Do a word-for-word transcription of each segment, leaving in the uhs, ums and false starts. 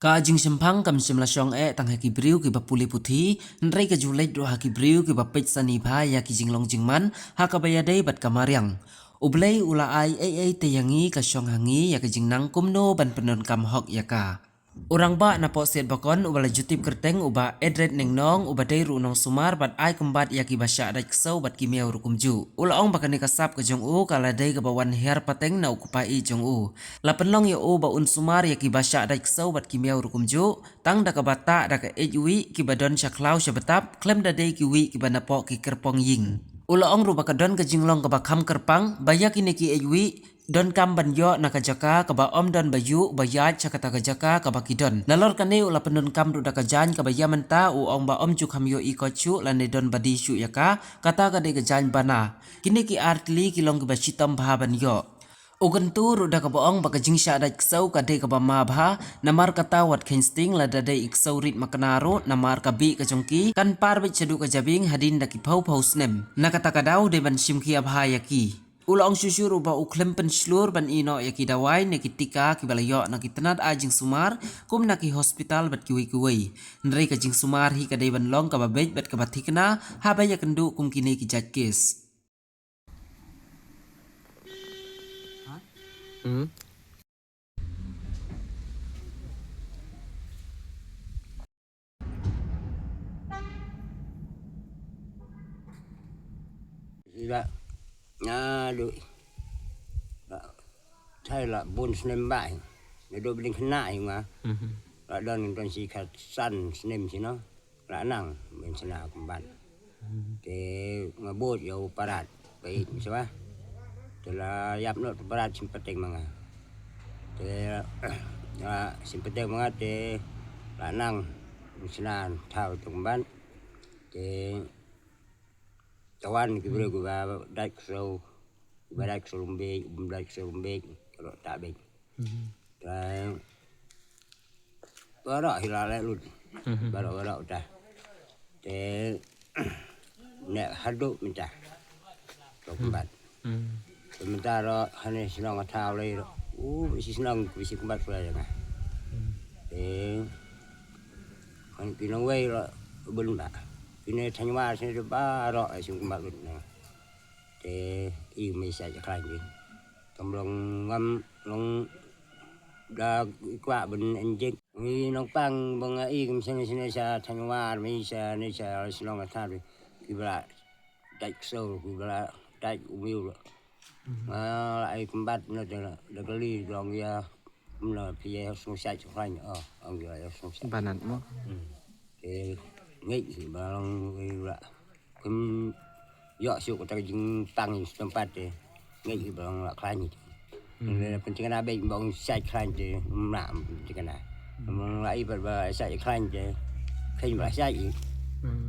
Ka jingshemphang kam shym la shong eh tang ha ki briew kiba pule puthi, hynrei ka ju leit ruh ha ki briew kiba peit sani bha ïa ki jinglong jingman ha kaba ïadei bad ka mariang. U Blei u la ai ei ei te ïa ngi ka shong ha ngi ïa ka jingnang kumno ban pyndonkam hok ïa ka. U rangbah na Pohsiatbakon uba la ju tip kyrteng u Bah Edred Nengnong uba dei ruh u nongsumar bad ai kumbat ïa kiba shah dait ksew bad ki miaw ruh kumjuh. U la ong ba kane ka sap ka jong u ka la dei kaba wan hiar pateng na u kpa ïeit jong u. La pynlong ïa u ba un sumar ïa kiba shah dait ksew bad ki miaw ruh kumjuh, tang da kaba tah da ka eit wieh kiba don sha khlaw sha btap, khlem da dei ki wieh kiba napoh ki kyrpong ïing. U la ong ruh ba ka don ka jinglong kaba kham kyrpang, ba ïa kine ki eit wieh, donkam ban ïoh na ka jaka kaba ym don ba ïuh ba ïaid sha kata ka jaka kaba ki don. Nalor kane u la pyndonkam ruh da ka jaiñ kaba ïa mynta u ong ba ym ju kham ïohi koit shuh lane don ba die shuh ïa ka, kata ka dei ka jaiñ bana. Kine ki ar tylli ki long kiba shitom bha ban ïoh. U kyntu ruh da kaba ong ba ka jingshah dait ksew ka dei kaba ma bha, namar kata wat kheiñ sting lada dei i ksew rit makna ruh, namar ka bih ka jong ki kan par beit shaduh ka jabieng hadien da ki phew phew snem. Na kata ka daw dei ban shim khia bha ïa ki. U la ong shuh shuh ruh ba u khlem pynshlur ban ïeh noh ïa ki dawai ne ki tika kiba la ïoh na ki tnat ai jingsumar, kum na ki hospital bad kiwei kiwei. Hynrei ka jingsumar hi ka dei ban long kaba beit bad kaba thikna, haba ïakynduh kum kine ki jait kes. Hmm. Sila. Aduh. Thai la bun snem ba hi. Naduh ba dang khynnah hi nga. Mhm. La don, don shi khatsan snem shi no. La nang ban shna kumban. Mhm. Te nga bud ïa u parat. Peit shuwa. Te la ïap noh u parat shim pateng ma nga. Te la shim pateng ma nga te la nang ban shna thaw kumban. Te tawan ki briew kiba dait ksew, kiba dait ksew rumbik, um dait ksew rumbik, ka dok ta bik. Mhm. Te baroh hi la leh lut. Mhm. Baroh, baroh uta. Te ne haduh mynta. Ka kumbat. Hmm. Te mynta ro hane shnong ka thaw lei ro. U bisi shnong bisi kumbat pula janga. Hmm. Te kan ki nongwei ro bun ba. Kine thanwa sini ro baroh ai sing kumbat lut na. Te i me sa ja klan ji. Kam long ngam long da kwah ban enjek. Ngi nongpang ba nga i kam sini sini sa thanwa me sa ne sa shnong ka thaw. Ki bla dait ksew, ki bla dait umiu. Mhm. Nga la ai kumbat na da, da kali dong ïa, mna phi ïa sngewsih sngewkhlaiñ, oh, ong ïa, ïa sngewsih. Banat mo. Hmm. Te ngeit hi ba long ïa la. Kum ïoh shuh kata ka jingtang setempat te. Ngeit hi ba long la khlaiñ. Hmm. Ngi la pynthikna beit ba ong shait khlaiñ te, mna pynthikna. Hmm. Mna la i ba, ba shait khlaiñ te. Khlaiñ ba shait i. Hmm.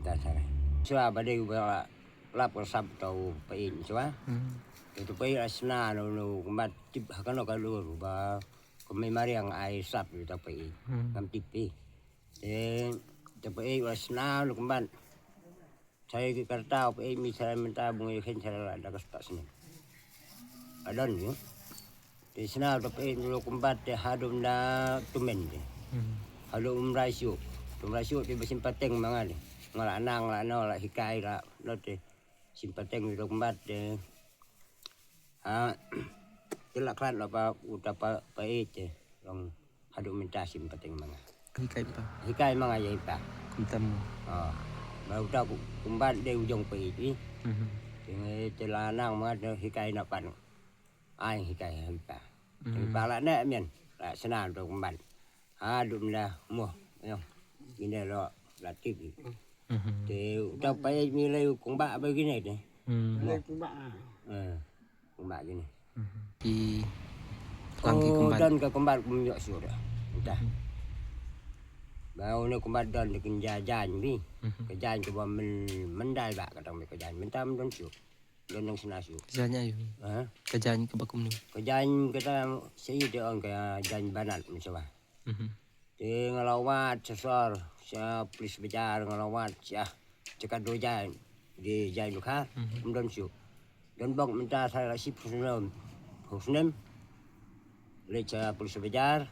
Da sa. Shuwa ba dei ba lap ka sap tau pait shuwa. Hmm. Itu pait la shna no, no kumbat tip ha kano ka lur ba kumne mariang ai sap tau pait. Hmm. Ngam tip pi. Te tau pait la shna no kumbat. Sai ki karta pait mi sai mynta bung i khen sai la da ka spa snem. Adon ni. Te sna to pe dulu kumbat te hadum da tumen te. Hmm. Hadum rai shu. Tum rai shu te besim pateng manga te. Ngala nang la no la hikai la no te. Sim pateng to kumbat te. Ha. Te la klan la pa uta pa, pa e te. Long hadum minta sim pateng manga. Hikai pa. Hikai manga ya pa. Kumtam. Ha. Ba uta ku-, kumbat de ujong pa e te. Mhm. Te ngai te la nang manga te hikai na pan. Ai hikai hikai. Hmm. Hikai la ne mien. La sna to kumban. Ha dum la mo. Yo. Gine lo la tip. Mhm. Te uta pa mi le kumba ba gine te. Hmm. Le kumba. Eh. Kumba gine. Mhm. Ki tang ki kumbat. Don ka kumbat kum yo shu da. Uta. Mhm. Ba une kumbat don de kin ja jan bi. Mhm. Ka jan ke ba men, mendai ba ka tang ka jan. Mentam don shu. Don nang sna shu. Ka jaiñ aïu? Ha? Ka jaiñ kaba kumno? Ka jaiñ kata sha ïa te ong ka jaiñ banat mynshwa. Mhm. Te nga la wad sha sor, sha police bajar nga la wad sha, sha ka do jaiñ, de jaiñ Dkhar, mhm, ym don shu. Don bok mynta sa la shiphew snem, phew snem. Leit sha police bajar.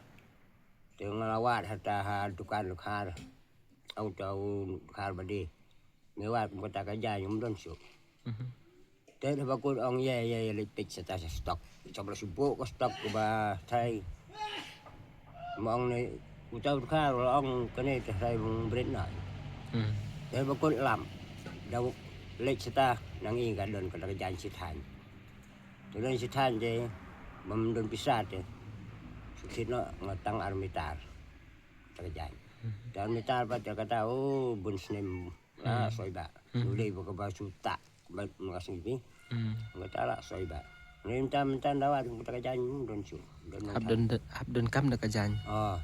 Te nga la wad hata ha dukan dkhar. Au tau dkhar bade. Me wad kum kata ka jaiñ um don shuh. Te da ba kut ong ye ye ye leit peit sata sa stok. Sa ba la shu buh ka stok kaba thai. Ma ong ne uta u dkhar la ong kane te thai bret na. Te ba kut lam. Da leit sata nang i ka don kata ka jaiñ shi thaiñ. Te don shi thaiñ te bym don pisa te. Suksit noh nga tang ar mitar. Kata ka jaiñ. Te ar mitar pat te kata o bun snem. Ah, soi ba. Nulei ba kaba shu tak. Ba nga sngewbha. Nga ta la soi ba. Ngi mynta mynta dawa kata ka jaiñ don shu. Don Hap don hap don kam da ka jaiñ. Ah.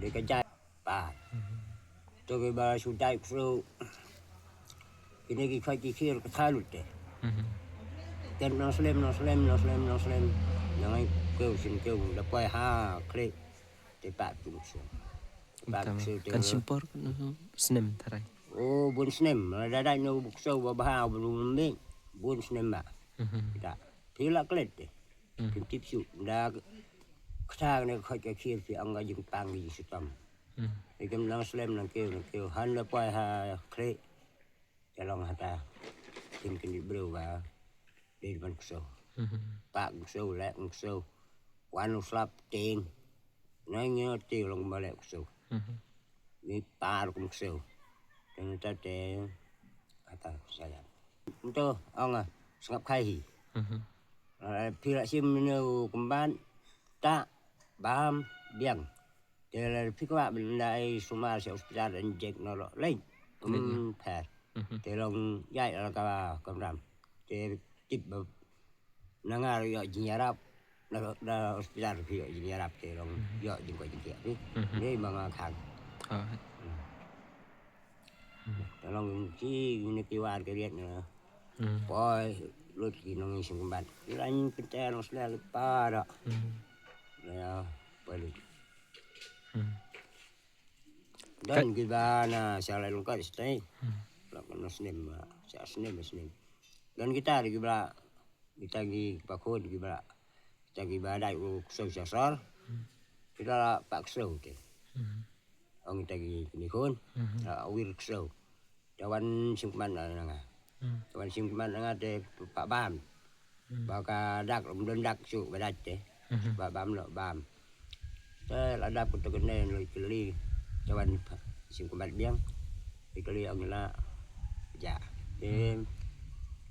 Dei ka jaiñ. Pa. To ki ba shu dai ksew. Kine ki khoi ki khir ka thalut te. Ken nang slem nang slem nang slem nang slem. Nang ai keu sin keu da poi ha klik. Te pak tu ksew. Pak ksew te. Kan simpor kan snem tarai. Oh, bun snem. Da dai no ksew ba bha bun snem ba. Da. Phi la klet te. Phi tip shu da kata ne khoi ka khir phi ong ka jingpang ka jingsutom. Phi kem nang slem nang keu nang keu han la poi ha klik. Te long hata. Kin kin di breu ba. Dei ban ksew. Pak ksew lek ksew. Wan u slap teng. Nang nyo te long ba lek ksew. Ni par kum ksew. Te nta te hata saya. Nto ong ah sngap khai hi. Phi la sim ne u kemban ta bam biang. Te la phi kwah ban da ai sumar sha hospital injek no lo lei. Kum pher. Te long yai la ka kamram. Te tip ba na nga ïoh jingïarap. Na da hospital phi ïoh jingïarap te long ïoh jingkoit jingkhiah phi. Ni ma nga khang. Te long ki ni ki war ki riat na. Poi lut ki nong i sing kumbat. Lan pynter nong sla le para. Ya, poi lut. Don ki ba na sha lai lungkat stai. Lak nong snem ba, sha snem ba snem. Don kita di ki ba, kita ki pakhun ki ba, kita ki ba dai u ksew sha sor. Kita la pak ksew te. Ong kita ki kini khun, la wir ksew. Te wan singkman na nga. Te wan singkman na nga te pak bam. Ba ka dak rum don dak shu ba dak te. Pak bam lo bam. Te la dap kutu kene lo ikli. Te wan singkman biang. Ikli ong la ja. Te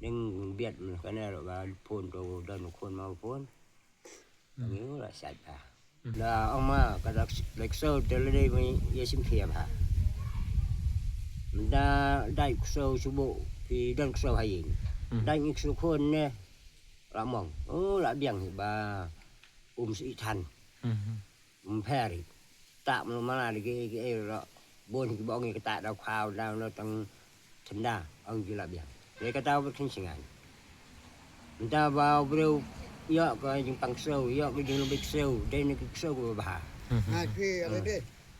ding biat kene lo ba phone to don khun ma phone. Ngi la sat ba. Da ong ma ka da lek so te le dei mi ye sim khia ba. Da dai kso subu pi don kso hayin. Dai ngi kso khon ne la mong. Oh la biang ba um si than. Um peri. Ta mlo mana de ki ki ro. Bon ki bong ki ta da khau da no tang tenda ong ki la biang. Dei kata ba khin singan. Nta ba breu ïoh ka jingpang ksew, ïoh ka jinglong bit ksew, dei na ki ksew ba bha. Nga ki ala de,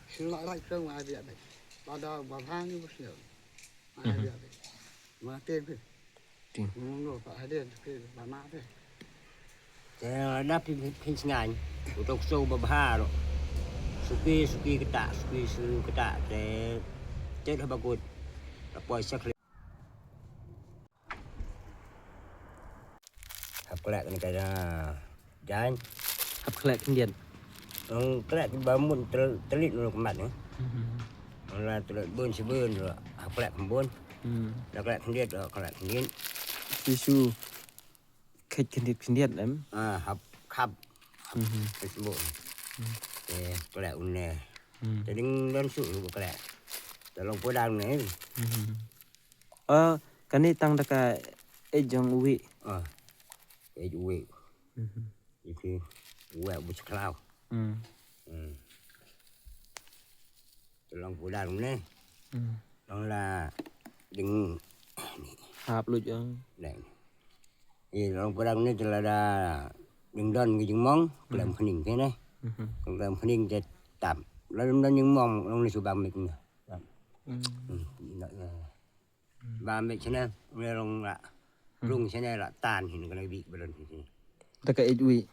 sila rai ksew nga bi ade. Ba da ba bha ni ba ksew. Nga bi ade. Nga te ki. Ting. Nung no ka ade ki ba na de. Te da pi pi ngan. Utok so ba bha ro. Suki suki kata, suki su kata te. Te da ba kut. Da poi sak le. Hap klek ni ka jan. Hap klek khyndiat. Ong klek ba mut telit no kmat ni. Ong la telit bun si bun ro. Hap klek bun. La klek khyndiat ro klek khyndiat. Sisu. Khet khyndiat khyndiat em. Ah, hap khap. Hap. Hap. Eh, klek une. Te ding don su klek. Te long podang ne. Ah, kane tang da ka ej jong uwi. Ah. Ej uwi. Iki uwi bu seklaw. Te long podang ne. Long la ding hap lu jong. Dang. Ïa long parang ni te lada ding don ki jingmong klem khning te ne. Klem khning te tam. Lada don jingmong long ni subang mik ni. Ba mik sene long la rung sene la tan hin kena bik balon sene. Taka ej wi.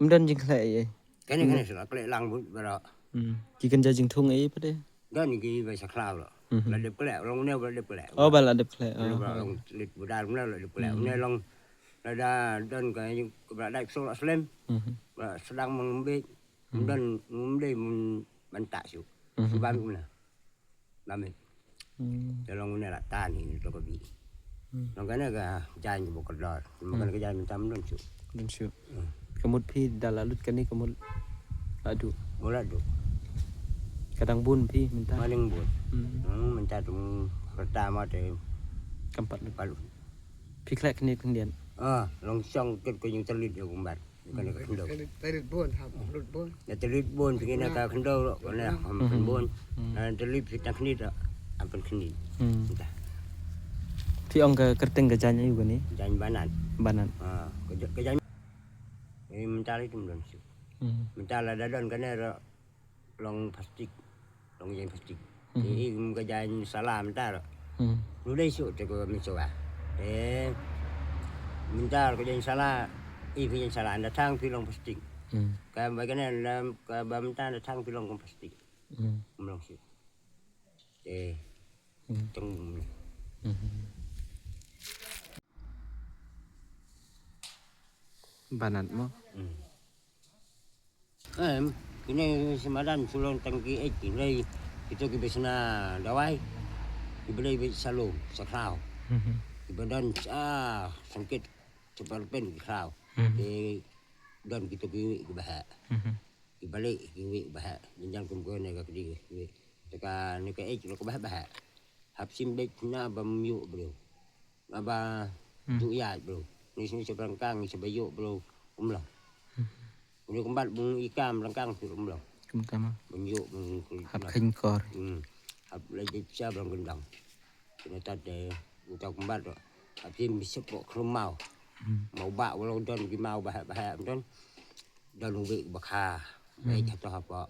Mdan jingkhlai ai. Kane kane shu la khleh lang bun baroh. Hmm. Ki kynja jingthung ei pat de? Don ki ba sha khlaw lo. Mhm. La dep khleh, long ne ba la dep khleh. Oh, ba la dep khleh. Oh, ba long lit budar ne la dep khleh. Hmm. Ne long la da don ka jing ba la dai so la slem. Mhm. Ba sdang mong bit. Hmm. Don mong bit mun ban ta shu. Mhm. Shu ban kumna. Namit. Hmm. Te long une la tan hi to ka bi. Hmm. Long kane ka jaiñ ka bokor dor. Ma kane ka jaiñ mynta mdon shu. Mdon shu. Hmm. Ka mut phi da la lut kane ka mut la du. Mut la du. Ka dang bun phi mynta. Ma dang bun. Hmm. Hmm, mynta tu kereta ma te. Kam pat lut. Pat lut. Phi khleh khyndiat khyndiat. Ah, long shong kit ko jingtyllit ïa u kumba. Kane ka khyndew. Tyllit bun, hap lut bun. Ïa tyllit bun phi kane ka khyndew ro, kane hap lut bun. Hmm. Na tyllit phi tang khyndiat ro, hap pyn khyndiat. Hmm. Dah. Phi ong ka kyrteng ka jaiñ aïu kane? Jaiñ Banat. Banat. Ah, ka ja-, ka jaiñ. Eh, mynta lei tum don shu. Hmm. Mynta la da don kane ro. Long plastik, long jaiñ plastik. Mhm. Te i kum ka jaiñ sala mynta ro. Hmm. Lu dei shu te ko mynta shu ba. Te mynta ko jaiñ sala, i phi jaiñ sala nda thang phi long plastik. Hmm. Ka ba kane nda ka ba mynta nda thang phi long kum plastik. Hmm. Ym long shu. Te. Hmm. Teng. Mhm. Banat mo. Hmm. Em, kine sha madan shu long tang ki eit ki blei, kito ki ba shna dawai, ki blei ba sha lum sha khlaw. Mhm. Ki ba don sha sangkit sha pyrpen ki khlaw. Mhm. Ki don kito ki wei ki ba heh. Mhm. Ki ba leh ki wei ba heh. Jynjar kum ko ne ka kdi ki wei. Te kane ka eit lo ka ba heh ba heh. Hap shim beit na ba ym ïoh briew. Ba, ba, hmm, ju ïaid briew. Ni sini sha Pyrkang, sha ba ïoh briew, um long. Hmm. Uni kumbat bun i kam Pyrkang sha um long. Kum kama. Bun ïoh, bun hap kheiñ kor. Hmm. Hap leit sha ba long kyndong. Kine tat de, uta kumbat do. Hap shim bishop ko khlum maw. Hmm. Maw ba, walau don ki maw ba, ba, don. Don ubi ba kha. Hmm. Leit hato hapo.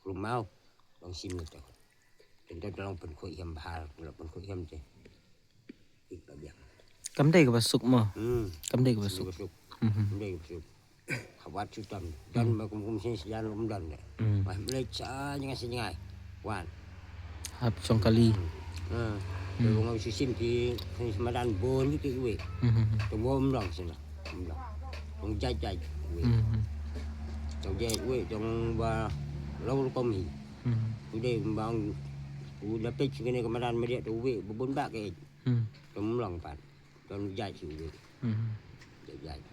Khlum maw, long shim na to. Tang to long pynkhuid hiam bha, long pynkhuid hiam te. Ik ba biang. Kam dei kaba suk mo. Hmm. Kam dei kaba suk. Kaba suk. Mhm. Kam dei kaba suk. Hap wad shu tam. Don ba kum kum sien sien kum don de. Hmm. Mah leit sha jngai sha jngai. Wan. Hap shong kali. Hmm. Hmm. Te ngam shu shim ki, ki madan bun ki wei. Mhm. Te bun long sien. Long jait jait wei. Mhm. Tang jait wei tang ba long rukom hi. Mhm. Ude bang u da peit kane ka madan media tu wei ba bun ba ke. Mhm. Tang long pat. Tang jait shu wei. Mhm. Jait jait.